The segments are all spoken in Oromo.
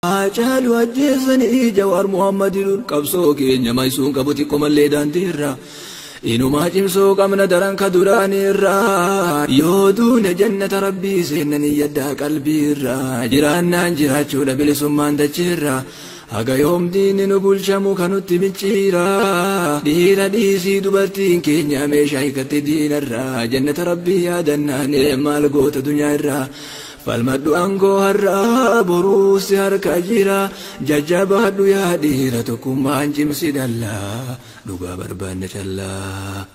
Haacaaluu ajjeesanii Jawaar Muhammadiin qabsoo keenya maysuun qabu xiqqoo mallee daandiirra. Inumaa cimsoo qabna daran ka duraanirra. Yoo duune jannata rabbii seenanii yaddaa qalbiirra. Jiraannaan jiraachuudha bilisummaan dachiirra. Haga yoom diinni nu bulchamu kanutti micciira. Dhiira dhiisii dubartiin keenya meeshaa hiikatte diinarra. Jannata rabbii yaadannaan maal goota dunyaa irraa. Falmadhu aangoo har'aa boruu si harka jira. Jajjabaadhu yaa dhiira tokkummaan cimsi dallaa. Dhugaa barbaanne callaa.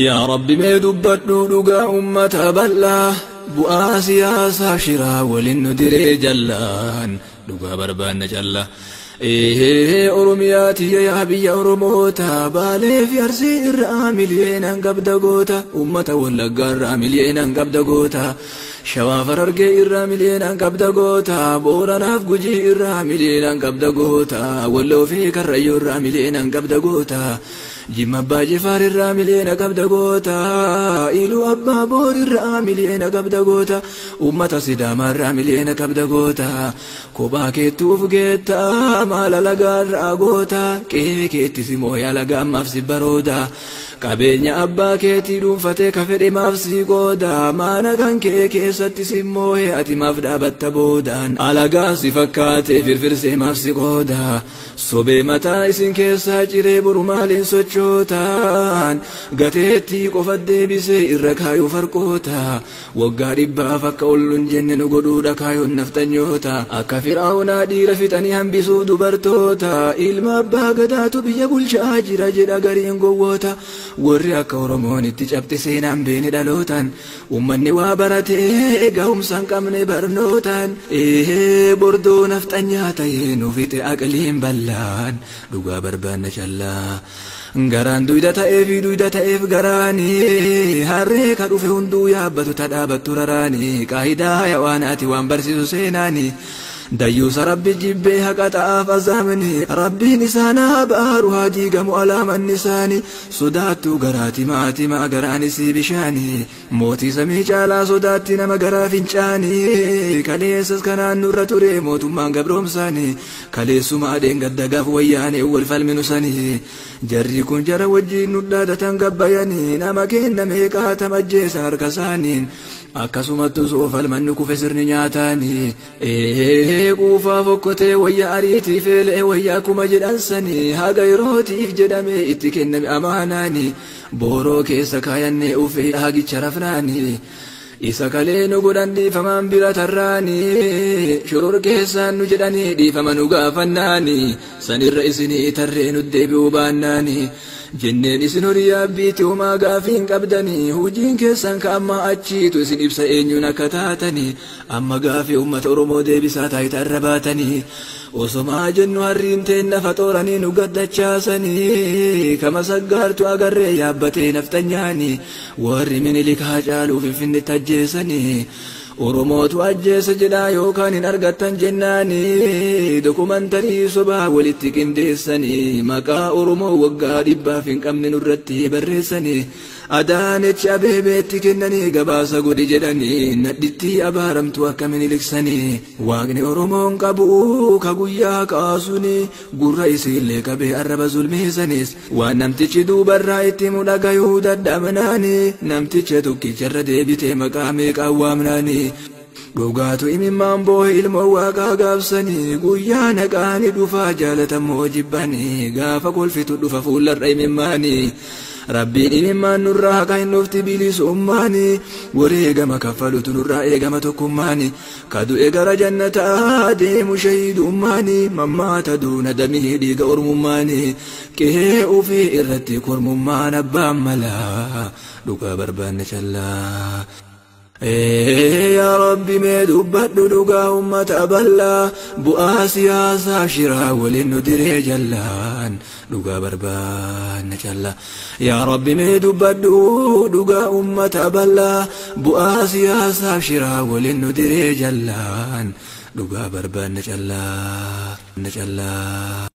Yaa Rabbi mee dubbadhu dhugaa uummata bal'aa. Bu'aa siyaasaa shiraa waliin nu diree jallaan. Dhugaa barbaanne callaa. Oromiyaa tiyya yaa biyya Oromoota Baalee fi Arsii irraa miliyeenaan qabda goota. Uummata Wallaggaa irraa miliyeenaan qabda goota. Shawaa Harargee irraa miliyeenaan qabda goota. Booranaaf Gujii irraa miliyeenaan qabda goota. Walloo fi Karrayyuu irraa miliyeenaan qabda goota. Jimma Abbaa Jifaar irraa miliyeena qabda goota. Iluu Abbaa Boor irraa miliyeena qabda goota. Uummata Sidaamaa irraa miliyeena qabda goota. Kophaa keettuuf geetta maala lagaa irraa goota. Qe'ee keetti si mooyaa lagaa ammaaf si barooda. Qabeenya abbaa keetii dhuunfatee ka fedhe maaf si qooda. Maana kan kee keessatti si moo'ee ati maaf dhaabatta boodaan. Alagaa si fakkaatee firfirsee maaf si qooda. Sobee mataa isin keessaa ciree boru maaliin sochootaan. Gateettii qofa deebisee irra kaayuu farqoota. Waggaa dhibbaaf akka ol hin jenne nu godhuudha kaayuun naftanyoota. Akka firaa'unaa dhiira fixanii hambisuuf dubartoota. Ilma abbaa gadaatu biyya bulchaa jira jedha gariin gowwoota. Warri akka Oromoon itti cabte seenaan beene dhalootaan. Uummanni waa baratee gahumsa hin qabne barnootaan. Bordoo nafxanyaa ta'ee nu fixe aqliin bal'aan. Dhugaa barbaanna callaa. Garaan duyda ta'ee fi duyda ta'eef garaani. Harree ka dhufe hunduu yaabbatu ta dhaabattu raraani. Qaayidaa waan ati waan barsiisu seenaani. Dayyuusa rabbi jibbee haqa ta'aaf azaamni. Rabbiin isaan haa baaru haa diigamu alaamanni isaani. Sodaattuu garaati maatimaa garaanis bishaani. Mootii samii caalaa sodaatti nama garaa fincaani. Kaleessas kanaan nurra ture mootummaan gabroomsaani. Kaleessuma adeen gaddagaaf wayyaane wal falminu sani. Jarri kun jara wajjin nu dhaadatan gabbayanii. Nama kenna meeqaa tamajjeessan harka isaaniin. Akkasumattu soo falmanni kufe sirni nyaataani. Quufaa fokkotee wayya ariitii feelee wayya akkuma jedhan sanii. Haga yerootiif jedhamee itti kenname amaanaani. Booroo keessa kaayannee ufee hagicha rafnaani. Isa kalee nu godhan dhiifamaan bira tarraani. Shoror keessaan nu jedhanii dhiifama nu gaafannaani. Sanirra isinii tarree nu deebi'uu baannaani. Jenneen isin horii yaabbiitti homaa gaafii hin qabdanii. Hojiin keessan ka ammaa achiitu isin ibsa eenyuun akka taatanii. Amma gaafii uummata Oromoo deebisaa taayitaa irra baatanii. Osomaa jennu harriin teen nafa xooranii nu gaddachaasanii. Kama saggaartu agarree yaabbatee naftanyaani. Warri Minilik Haacaaluu Finfinneetti ajjeesanii. Oromootu ajjeese jedhaa yookaan hin argattan jennaani. Dokumantarii sobaa walitti qindeessanii. Maqaa Oromoo waggaa dhibbaaf hin qabne nurratti barreessanii. Adaanechi Abeebeetti kennanii gabaasa godhi jedhanii. Nadhittii abaaramtu akka Miniliksanii. Waaqni Oromoon qabu ka guyyaa kaasuni. Gurra isiillee qabee arraba zulmeessanis. Waan namtichi duubarraa itti mudhagayuu dadhabnaani. Namticha tokkicharra deebitee maqaa meeqaan waamnaani. Dhugaatu imimmaan boo'e ilmoo waaqaa gaabsanii. Guyyaa naqaanii dhufaa jaalatamoo jibbanii. Gaafa kolfitu dhufa fuullarra imimmaanii. Rabbiin imimmaan nurraa haqa hin dhufti bilisummaani. Wareegama kaffalutu nurraa eegama tokkummaani. Ka du'e gara jannataa deemu shahiidummaani. Mammaata duuna damii dhiiga ormummaani. Qe'ee ofii irratti kormummaan abbaan malaa. Dhugaa barbaanne callaa. Yaa Rabbi mee dubbadhu dhugaa uummata bal'aa. Bu'aa siyaasaa shiraa waliin nu diree jallaan. Dhugaa barbaanne callaa. Yaa Rabbi mee dubbadhu dhugaa uummata bal'aa. Bu'aa siyaasaa shiraa waliin nu diree jallaan. Dhugaa barbaanne callaa. Callaa.